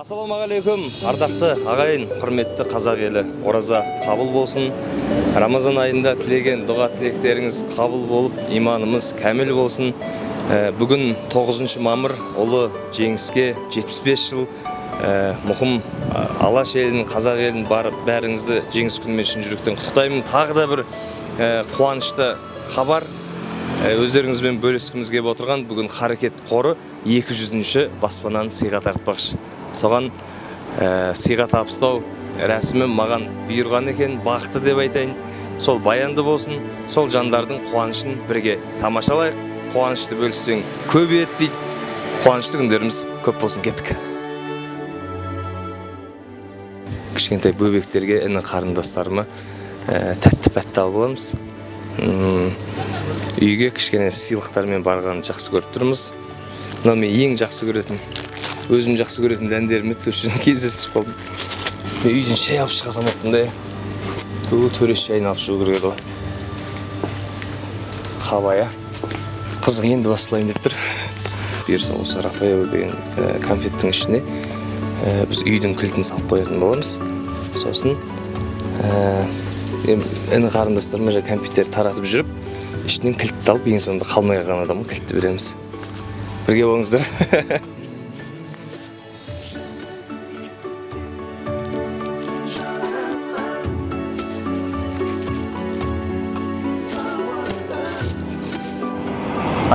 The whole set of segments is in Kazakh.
Ассалаумағалейкум, ардақты ағайын, құрметті қазақ елі. Ораза қабыл болсын. Рамазан айында тілеген дұға тілектеріңіз қабыл болып, иманымыз кәміл болсын. Бүгін 9 мамыр, ұлы жеңіске 75 жыл. Мұқым Алаш елін, қазақ елін барып бәріңізді жеңіс күнімен шын жүректен құттықтаймын. Тағы да бір қуанышты хабар. Өздеріңізбен бөліскіміз келіп отырған, бүгін Харекет қоры 200-ші баспананы сыйға тартпақшы. Соған сыйға табыстау рәсімі маған бұйырған екен, бақты деп айтайын. Сол баянды болсын, сол жандардың қуанышын бірге тамашалайық. Қуанышты бөліссең көбейеді дейді. Қуанышты күндеріміз көп болсын, кеттік. Кішкентай бөбектерге, іні қарындастарыма тәтті пәтті алып аламыз. Үйге кішкене сыйлықтармен барғанды жақсы көріп тұрмыз. Мынау мен ең жақсы көретін, өзім жақсы көретін дәндерімді осы жерден кездестіріп қалдым. Мен үйден шай алып шыға салмаппын да. Ту, Төреш шайын алып шығу керек еді ғой. Қабай, а? Қызық енді басталайын деп тұр. Бұйырса осы Рафаэль деген конфеттің ішіне біз үйдің кілтін салып қоятын боламыз. Сосын іні қарындастарыма жаңа кәмпиттерді таратып жүріп, ішінен кілтті алып, ең соңында қалмай қалған адамға кілтті береміз. Бірге болыңыздар.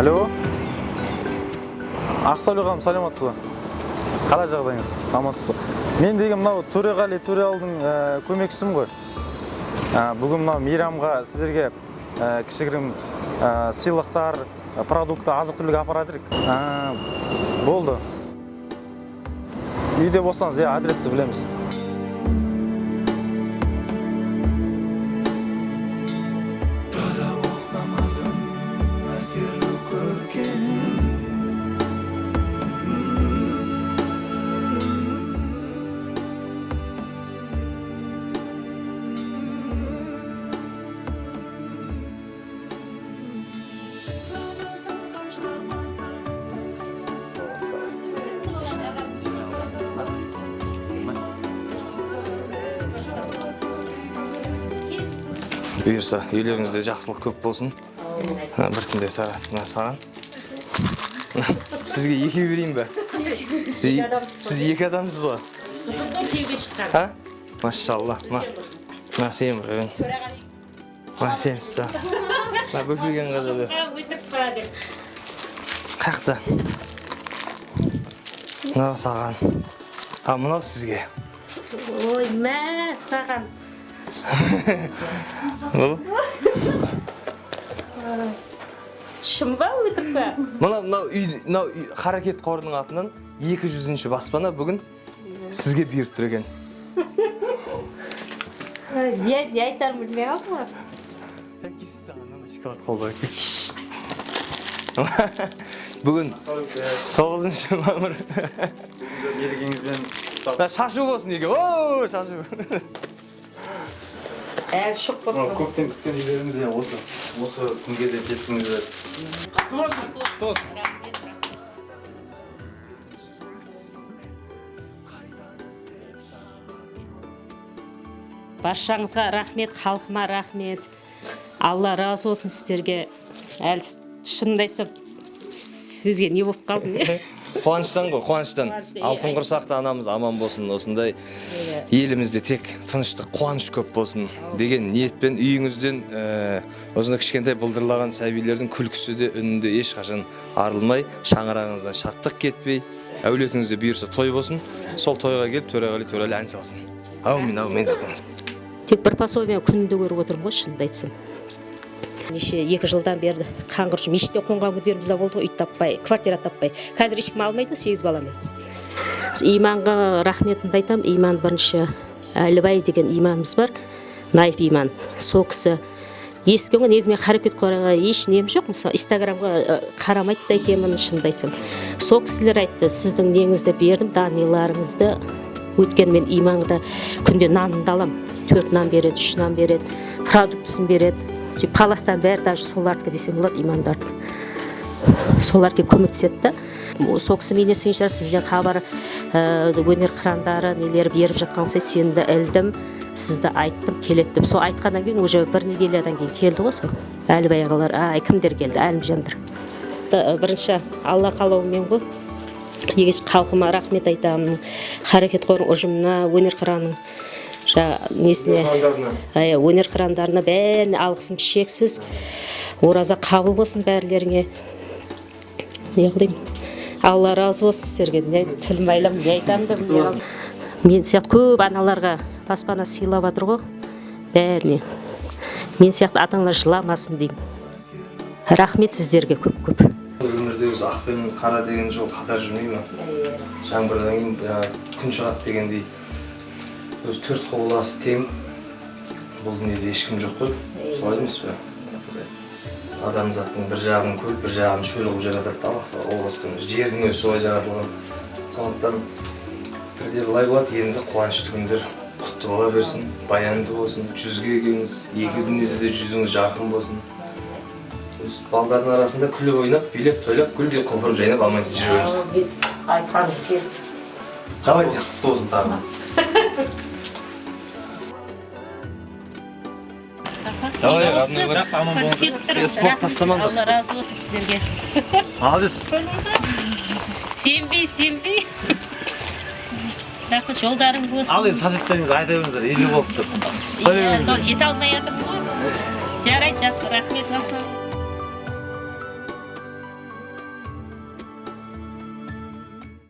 Алло. Ақсәуле ханым, саламатсыз ба? Қалай жағдайыңыз? Саламатсыз ба? Мен деген мынау Төреғали Төреәлінің көмекшісімін ғой. Бүгін мынау мейрамға сіздерге кішігірім сыйлықтар, продукты, азық-түлік апарады едік. Болды. Үйде болсаңыз, иә, адресті білеміз. Бұйырса, үйлеріңізде жақсылық көп болсын. Біртіндеп тарат, мына саған. Сізге екеу берейін бе? Сіз екі адамсыз ғой? Қызым күйеуге шыққан. Ха? Машалла. Мына. Мына сен біреуің. Мына сен ұста. Мына бөпеген қызы бер. Өтіп барады. Қаяқта? Мынау саған. А, мынау сізге. Ой, мә, саған. Бұл? Шын ба, өтірік пе? Мынау үй, мынау үй, Харекет қорының атынан 200-ші баспана бүгін сізге бұйырып тұр екен. Не айтарымды білмей қалдым ғой. Әкесі саған мынандай шоколад қолды. Бүгін 9 мамыр. Мерекеңізбен Мына шашу болсын үйге. О, шашу. Әлі шоқ болып Мынау тұр. көптен күткен үйлеріңіз, иә, осы күнге де жеттіңіздер. Құтты болсын. Құтты болсын. Баршаңызға рахмет, халқыма рахмет. Алла разы болсын сіздерге. Әлі шынымды айтсам, сөзге не болып қалдым, не? Қуаныштан ғой, қуаныштан. Қуанышты, иә. Алтын құрсақты анамыз аман болсын, осындай елімізде тек тыныштық, қуаныш көп болсын деген ниетпен үйіңізден осындай кішкентай былдырлаған сәбилердің күлкісі де, үні де ешқашан арылмай, шаңырағыңыздан шаттық кетпей, әулетіңізде бұйырса той болсын, сол тойға келіп Төреғали Төреәлі ән салсын. Әумин, әумин. Тек бір пособие күнді көріп отырмын ғой, шынымды айтсам. Неше 2 жылдан бері қаңғырып жүрмін. Мешітте қонған күндеріміз де болды ғой, үй таппай, квартира таппай. Қазір ешкім алмайды ғой 8 баламен. Иманға рахметімді айтамын. Иман бірінші Әлібай деген иманымыз бар, Найп иман. Сол кісі ескен ғой, негізі мен Харекет қорға еш нем жоқ, мысалы Инстаграмға қарамайды да екенмін, шынымды айтсам. Сол кісілер айтты, сіздің неңізді бердім, даниларыңызды, өйткені мен иманды күнде нанымды аламын. 4 нан береді, 3 нан береді, продуктысын береді. Сөйтіп паластан бәрі даже солардікі десем болады, имандардікі. Солар келіп көмектеседі да. Сол кісі менен сүйінші сұрады, сізден хабар, өнер қырандары нелері беріп жатқан ұқсайды, сені ілдім, сізді айттым, келеді деп. Сол айтқаннан кейін уже бір неделядан кейін келді ғой сол Әлібай ағалар, ай, кімдер келді, Әлімжандар. Бірінші Алла қалауымен ғой. Егер халқыма рахмет айтамын, Харекет қорының ұжымына, өнер қыранның несіне, өнер қырандарына бәріне алғысым шексіз. Ораза қабыл болсын бәрілеріңе. Не қылайын, Алла разы болсын сіздерге. Не тілім байлам, не айтамын да білмей қалдым. Мен сияқты көп аналарға баспана сыйлап жатыр ғой бәріне. Мен сияқты ата аналар жыламасын деймін. Рахмет сіздерге көп көп. Өмірде өзі ақ пен қара деген жол қатар жүрмей ма? Жаңбырдан кейін күн шығады дегендей, өзі төрт құбыласы тең бұл дүниеде ешкім жоқ қой, солай емес пе? Адамзаттың бір жағын көл, бір жағын шөл қылып жаратады да Аллах тағала. О бастан өзі жердің өзі солай жаратылған. Сондықтан бірде былай болады. Енді қуанышты күндер құтты бола берсін, баянды болсын, жүзге келіңіз, екі дүниеде де жүзіңіз жарқын болсын. Өз балдардың арасында күліп ойнап, билеп тойлап, гүлдей құлпырып жайнап аман есен жүре беріңіз. Айтқаныңыз келсін. Давайте. Құтты болсын тағы. Давай, родной. Жақсы, аман болыңыздар. Спорт тастамаңдар. Алла разы болсын сіздерге. Молодец. Сенбей, сенбей. Рахмет, жолдарың болсын. Ал енді соседтеріңізге айта беріңіздер, 50 болды деп. Иә, сол жете алмай жатырмын ғой. Жарайды, жақсы, рахмет, жақсы.